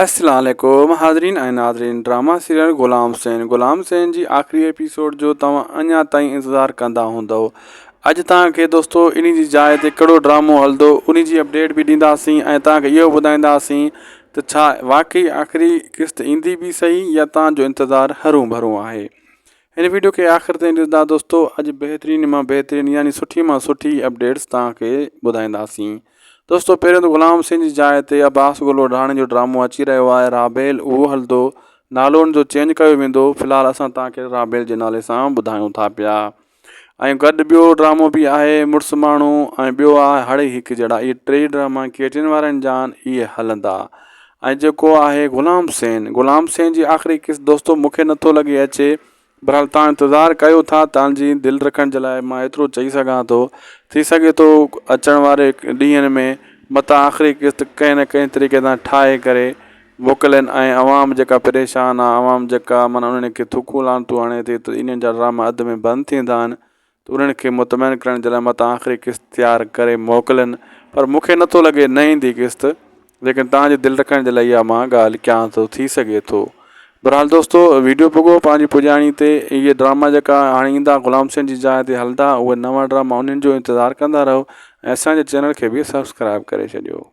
السلام عليڪم حاضرين ۽ ناظرين ڊراما سيريل غلام حسين غلام حسين جي آخري ايپيسوڊ جو توهان اڃا تائين انتظار ڪندا هوندؤ اڄ توهان کي دوستو انهي جي جاء تي ڪهڙو ڊرامو هلندو انهي جي اپڊيٽ به ڏينداسين ۽ توهان کي اهو ٻڌائينداسين ته ڇا واقعي آخري قسط ايندي به صحيح يا توهان جو انتظار هرون ڀرون آهي هن ويڊيو کي آخر تائين ڏسندا دوستو اڄ بهترين مان بهترين يعني سٺي مان سٺي اپڊيٽس توهان کي ٻڌائينداسين دوستو پهريون ته غلام حسين جي جاء تي عباس گل وڍاڻي جو ڊرامو اچي رهيو آهي رابيل اهو هلندو نالو ان جو چينج ڪيو ويندو في الحال اسان توهان کي رابيل جي نالي سان ٻڌايون ٿا پيا ۽ گڏ ٻيو ڊرامو به آهي مڙس ماڻهو ۽ ٻيو آهي هڙئي هڪ جهڙا اهي ٽيئي ڊراما ڪيٽين وارن جا آهن اهي هلندا ۽ جيڪو آهي غلام حسين غلام حسين جي آخري قسط دوستو مونکي نٿو لڳي اچي بھرحال تان انتظار ڪيو ٿا تان جي دل رکڻ جي لاء مان ايترو چئي سگهان ٿو ٿي سگهي ٿو اچڻ واري ڏينهن ۾ متان آخري قسط ڪنهن نه ڪنهن طريقي سان ٺاهي ڪري موڪلين ۽ عوام جيڪا پريشان آ عوام جيڪا معنيٰ انهن کي ٿڪون لعنتون هڻي ٿي ته انهن جا ڊراما اڌ ۾ بند ٿيندا آهن ته انهن کي مطمئن ڪرڻ جي لاء متان آخري قسط تيار ڪري موڪلين پر مون کي نٿو لڳي نه ايندي قسط ليڪن توهان جي دل رکڻ جي لاء اها مان ڳالهه ڪيان ٿو ٿي سگهي ٿو بھرحال دوستو ويڊيو پڳو پنهنجي پڄاڻي تي اهي ڊراما جيڪا هاڻي ايندا غلام حسين جي جاء تي هلندا اهي نوان ڊراما انهن جو انتظار ڪندا رهو ۽ اسان جي چينل کي به سبسڪرائب ڪري ڇڏيو.